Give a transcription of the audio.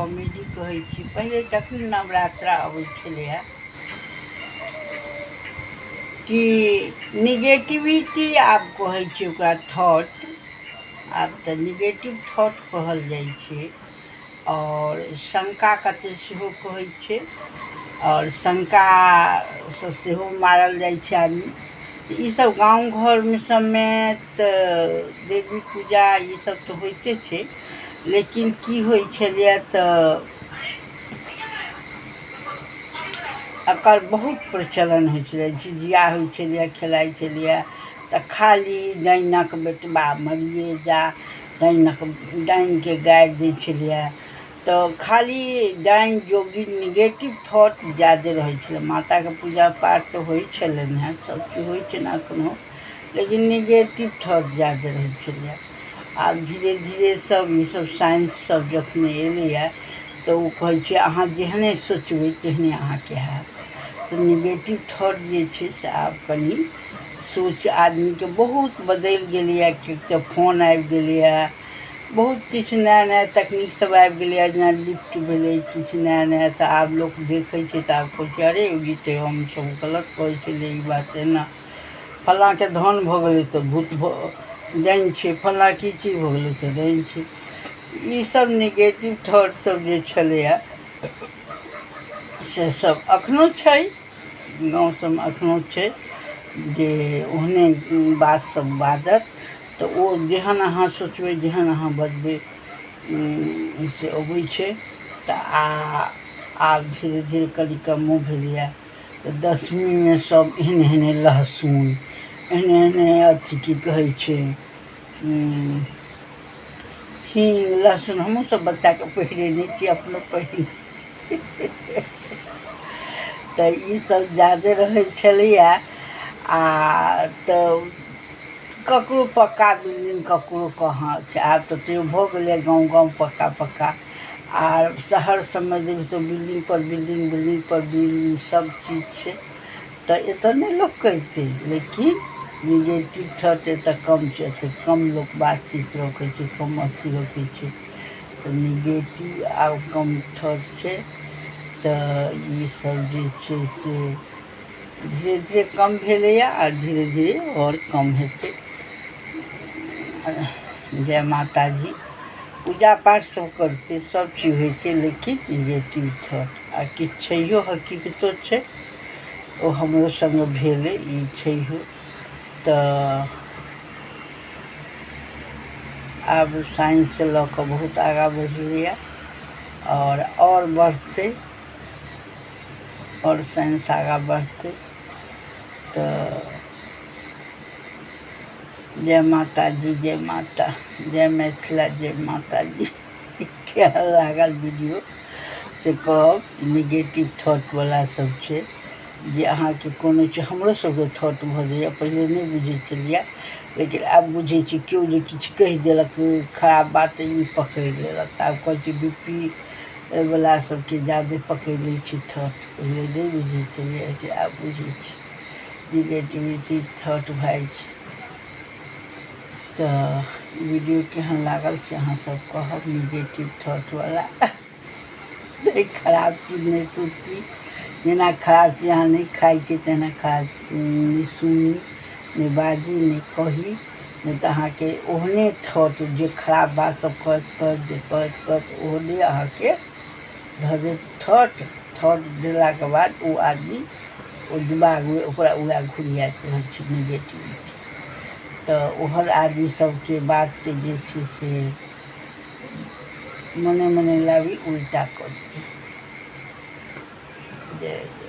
Comedy कहै छी। पहिले जखन नवरात्रा अबै छलैए कि निगेटिविटी आब कहै छै ओकरा थॉट, आब तऽ निगेटिव थॉट कहल जाइ छै। आओर शङ्का कते सेहो कहै छै, आओर शङ्कासँ सेहो मारल जाइ छै आदमी। ईसब गाँव घरमे सबमे तऽ देवी पूजा ईसब तऽ होइते छै, लेकिन की होइ छलैए तऽ एकर बहुत प्रचलन होइ छलै। झिझिया होइ छलैए, खेलाइ छलैए तऽ खाली डाइनक बेटबा मरिये जा, डाइनक डाइनके गारि दै छलैए। तऽ खाली डाइन जोगिन निगेटिव थॉट ज्यादे रहै छलै। माताके पूजा पाठ तऽ होइ छलनि हेँ, सब चीज होइ छनि एखनो, लेकिन निगेटिव थॉट ज्यादे रहै छलैए। आब धीरे धीरे सब ईसब साइंस सब जखने एलैए तऽ ओ कहै छै अहाँ जेहने सोचबै तेहने अहाँके हैत। तऽ निगेटिव थॉट जे छै से आब कनि सोच आदमीके बहुत बदलि गेलैए। किएक तऽ फोन आबि गेलैए, बहुत किछु नया नया तकनीक सब आबि गेलैए, जेना लिफ्ट भेलै, किछु नया नया। तऽ आब लोक देखै छै तऽ आब कहै छै अरे ई तऽ हमसब गलत कहै छलियै, ई बात एना फल्लाँके धन भऽ गेलै तऽ भूत भऽ डाइन छै, फल्लाँ की चीज भऽ गेलै तऽ डाइन छै। ईसब निगेटिव थॉट सब जे छलैए से सब एखनो छै, गाँव सबमे एखनो छै जे ओहने बात सब बाजत। तऽ ओ जेहन अहाँ सोचबै, जेहन अहाँ बजबै से अबै छै। तऽ आब धीरे धीरे कनि कमो भेलैए। तऽ दशमीमे सब एहन एहने लहसुन, एहने एहने अथी की कहै छै हींग लहसुन हमहूँ सब बच्चाके पहिरेने छी, अपनो पहिरने छी। तऽ ईसब ज्यादे रहै छलैए। आ तऽ ककरो पक्का बिल्डिंग ककरो कहाँ छै, आब तऽ तैयो भऽ गेलैए गाँव गाँव पक्का पक्का। आर शहर सबमे देखबै तऽ बिल्डिंग पर बिल्डिंग, बिल्डिंग पर बिल्डिंग सब चीज छै। तऽ एतऽ नहि लोक करितै, लेकिन निगेटिव थॉट एतऽ कम छै, एतऽ कम लोक बातचीत रखै छै, कम अथी रखै छै। तऽ निगेटिव आब कम थॉट छै। तऽ ईसब जे छै से धीरे धीरे कम भेलैए आ धीरे धीरे आओर कम हेतै। जय माता जी। पूजा पाठ सब करतै, सब चीज होइतै, लेकिन निगेटिव थॉट आ किछु छैहो, हकीकतो छै, ओ हमरो संगे भेलै, ई छैहो। तऽ आब साइंस लऽ कऽ बहुत आगाँ बढ़लैए आओर बढ़तै, आओर साइंस आगाँ बढ़तै। तऽ जय माता जी, जय माता, जय मिथिला, जय माता जी। केहन लागल वीडियो से कहब। निगेटिव थॉट वाला सब छै जे अहाँके कोनो चीज, हमरो सबके थॉट भऽ जाइए, पहिले नहि बुझै छलियै, लेकिन आब बुझै छी। केओ जे किछु कहि देलक खराब बात, ई पकड़ि लेलक। आब कहै छै बी पी वला सबके ज्यादे पकड़ि लै छै थॉट। पहिले नहि बुझै छलियै, लेकिन आब बुझै छी निगेटिविटी थॉट भऽ जाइ छै। तऽ वीडियो केहन लागल से अहाँ सब कहब। निगेटिव थॉट वाला खराब चीज नहि सोची, जेना खराब चीज अहाँ नहि खाइ छी तेना खराब नहि सुनी, नहि बाजी, नहि कही, नहि तऽ अहाँके ओहने थॉट जे खराब बात सब कहैत कहैत जे कहैत कहैत ओहने अहाँके धऽ देत थॉट। थॉट देलाके बाद ओ आदमी ओ दिमागमे ओकरा उएह घुरियाइत रहै छै निगेटिविटी। तऽ ओहन आदमी सबके बातके जे छै से मने मने लाबी उल्टा कऽ दियै। जय जय।